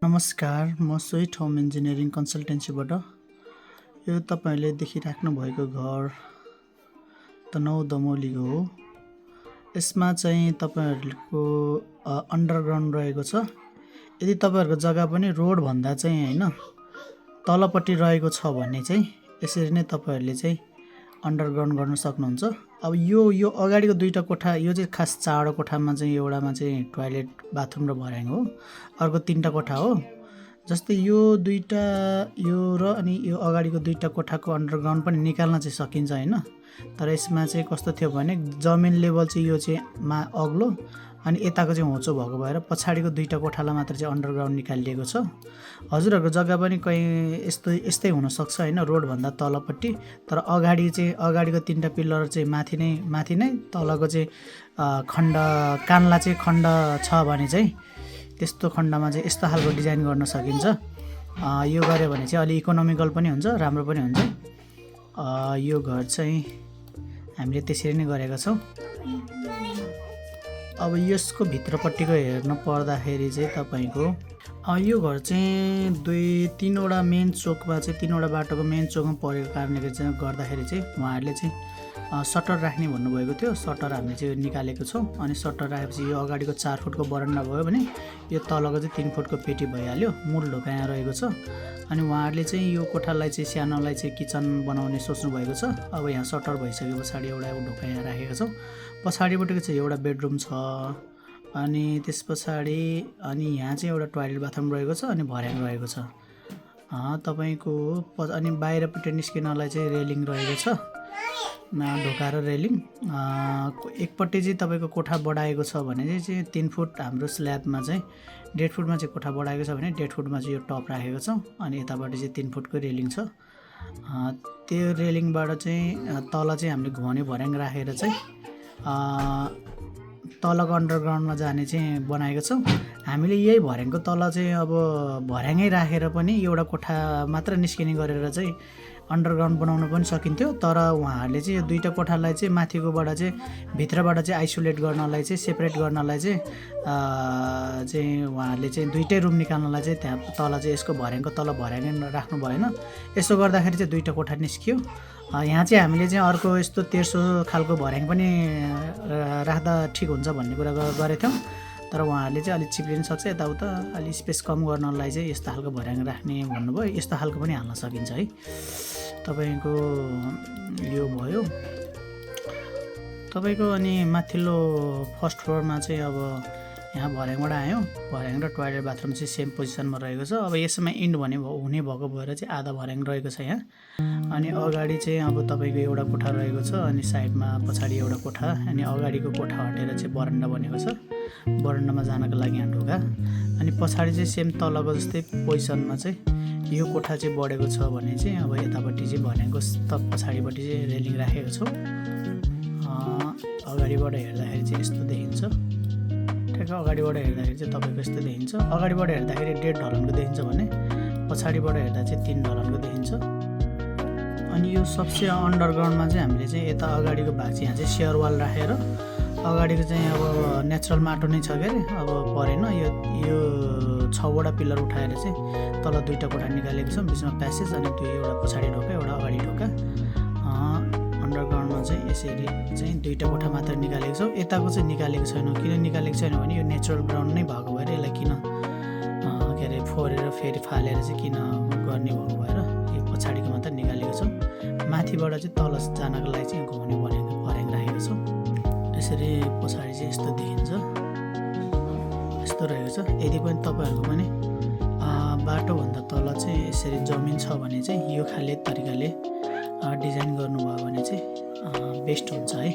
नमस्कार, म sweet home engineering कन्सल्टेन्सीबाट। यो तपाईँहरूले देखिराख्नु भएको घर तनहुँ दमौलीको हो। यसमा चाहिँ तपाईँहरूको अन्डरग्राउन्ड रहेको छ। यदि तपाईँहरूको जग्गा पनि रोडभन्दा चाहिँ होइन तलपट्टि रहेको छ भने चाहिँ यसरी नै तपाईँहरूले चाहिँ अन्डरग्राउन्ड गर्न सक्नुहुन्छ। अब यो अगाडिको दुईटा कोठा, यो चाहिँ खास चारवटा कोठामा चाहिँ एउटामा चाहिँ टोयलेट बाथरुम र भर्याङ हो, अर्को तीनटा कोठा हो। जस्तै यो दुईटा यो र अनि यो अगाडिको दुईटा कोठाको अन्डरग्राउन्ड पनि निकाल्न चाहिँ सकिन्छ होइन। तर यसमा चाहिँ कस्तो थियो भने जमिन लेभल चाहिँ यो चाहिँ अग्लो अनि यताको चाहिँ होचो भएको भएर पछाडिको दुईटा कोठालाई मात्र चाहिँ अन्डरग्राउन्ड निकालिएको छ। हजुरहरूको जग्गा पनि कहीँ यस्तै हुनसक्छ होइन, रोडभन्दा तलपट्टि। तर अगाडिको तीनटा पिल्लर चाहिँ माथि नै तलको चाहिँ कान्ला चाहिँ खण्ड छ भने चाहिँ त्यस्तो खण्डमा चाहिँ यस्तो खालको डिजाइन गर्न सकिन्छ। यो गऱ्यो भने चाहिँ अलि इकोनोमिकल पनि हुन्छ, राम्रो पनि हुन्छ। यो घर चाहिँ हामीले त्यसरी नै गरेका छौँ। अब यसको भित्रपट्टिको हेर्न पर्दाखेरि चाहिँ तपाईँको यो घर चाहिँ तीनवटा मेन चोकमा चाहिँ तीनवटा बाटोको मेन चोकमा परेको कारणले चाहिँ गर्दाखेरि चाहिँ उहाँहरूले चाहिँ सटर राख्ने भन्नुभएको थियो। सटर हामीले चाहिँ निकालेको छौँ। अनि सटर राखेपछि यो अगाडिको 4 फुटको बरन्डा भयो भने यो तलको चाहिँ 3 फुटको पेटी भइहाल्यो। मूल ढोका यहाँ रहेको छ। अनि उहाँहरूले चाहिँ यो कोठालाई चाहिँ सानोलाई चाहिँ किचन बनाउने सोच्नु भएको छ। अब यहाँ सटर भइसके पछाडि एउटा ढोका यहाँ राखेका छौँ। पछाडिपट्टिको चाहिँ एउटा बेडरुम छ। अनि त्यस पछाडि अनि यहाँ चाहिँ एउटा टोयलेट बाथरुम रहेको छ अनि भर्याङ रहेको छ तपाईँको। अनि बाहिरपट्टि निस्किनलाई चाहिँ रेलिङ रहेको छ, ढोका र रेलिङ। एकपट्टि चाहिँ तपाईँको कोठा बढाएको छ भने चाहिँ 3 फुट हाम्रो स्ल्याबमा चाहिँ 1.5 फुटमा चाहिँ कोठा बढाएको छ भने 1.5 फुटमा चाहिँ यो टप राखेको छौँ। अनि यतापट्टि चाहिँ 3 फुटको रेलिङ छ। त्यो रेलिङबाट चाहिँ तल चाहिँ हामीले घुमाउने भर्याङ राखेर चाहिँ तलको अन्डरग्राउन्डमा जाने चाहिँ बनाएको छौँ। हामीले यही भर्याङको तल चाहिँ अब भर्याङै राखेर पनि एउटा कोठा मात्र निस्किने गरेर चाहिँ अन्डरग्राउन्ड बनाउन पनि सकिन्थ्यो। तर उहाँहरूले चाहिँ यो दुईटा कोठालाई चाहिँ माथिकोबाट चाहिँ भित्रबाट चाहिँ आइसोलेट गर्नलाई चाहिँ सेपरेट गर्नलाई चाहिँ उहाँहरूले चाहिँ दुईटै रुम निकाल्नलाई चाहिँ त्यहाँ तल चाहिँ यसको भर्याङको तल भर्याङ राख्नु भएन। यसो गर्दाखेरि चाहिँ दुईटा कोठा निस्कियो। यहाँ चाहिँ हामीले चाहिँ अर्को यस्तो तेर्सो खालको भर्याङ पनि राख्दा ठिक हुन्छ भन्ने कुरा गरेथ्यौँ। तर उहाँहरूले चाहिँ अलिक चिप्लिन सक्छ, यताउता अलिक स्पेस कम गर्नलाई चाहिँ यस्तो खालको भर्याङ राख्ने भन्नुभयो। यस्तो खालको पनि हाल्न सकिन्छ है। तपाईँको यो भयो तपाईँको। अनि माथिल्लो फर्स्ट फ्लोरमा चाहिँ अब यहाँ भर्याङबाट आयो। भर्याङ र टोयलेट बाथरुम चाहिँ सेम पोजिसनमा रहेको छ। अब यसमा इन्ड हुने भएको भएर चाहिँ आधा भर्याङ रहेको छ यहाँ। अनि अगाडि चाहिँ अब तपाईँको एउटा कोठा रहेको छ अनि साइडमा पछाडि एउटा कोठा अनि अगाडिको कोठा हटेर चाहिँ बरन्डा बनेको छ। बरन्डामा जानको लागि यहाँ ढोका। अनि पछाडि चाहिँ सेम तलको जस्तै पोजिसनमा चाहिँ यो कोठा चाहिँ बढेको छ भने चाहिँ अब यतापट्टि चाहिँ भर्याङको पछाडिपट्टि चाहिँ रेलिङ राखेको छौँ। अगाडिबाट हेर्दाखेरि चाहिँ यस्तो देखिन्छ। ठ्याक्क अगाडिबाट हेर्दाखेरि चाहिँ तपाईँको यस्तो देखिन्छ। अगाडिबाट हेर्दाखेरि 1.5 ढलनको देखिन्छ भने पछाडिबाट हेर्दा चाहिँ 3 ढलनको देखिन्छ। अनि यो सबसे अन्डरग्राउन्डमा चाहिँ हामीले चाहिँ यता अगाडिको भाग चाहिँ यहाँ चाहिँ सेयर वाल राखेर अगाडिको चाहिँ अब नेचुरल माटो नै छ के अरे, अब परेन। यो 6वटा पिलर उठाएर चाहिँ तल दुईटा कोठा निकालेको छौँ। बिचमा प्यासेज अनि एउटा पछाडि ढोका एउटा अगाडि ढोका। अन्डरग्राउन्डमा चाहिँ यसरी चाहिँ दुईटा कोठा मात्र निकालेको छौँ। यताको चाहिँ निकालेको छैनौँ। किन निकालेको छैन भने यो नेचुरल ग्राउन्ड नै भएको भएर यसलाई किन के अरे फोरेर फेरि फालेर चाहिँ किन गर्ने भएको भएर यो पछाडिको मात्र निकालेको छौँ। माथिबाट चाहिँ तल जानको लागि चाहिँ घुमाउने भर्याङ राखेको छौँ। यसरी पछाडि चाहिँ यस्तो देखिन्छ, यस्तो रहेको छ। यदि पनि तपाईँहरूको पनि बाटोभन्दा तल चाहिँ यसरी जमिन छ भने चाहिँ यो खाले तरिकाले डिजाइन गर्नुभयो भने चाहिँ बेस्ट हुन्छ है।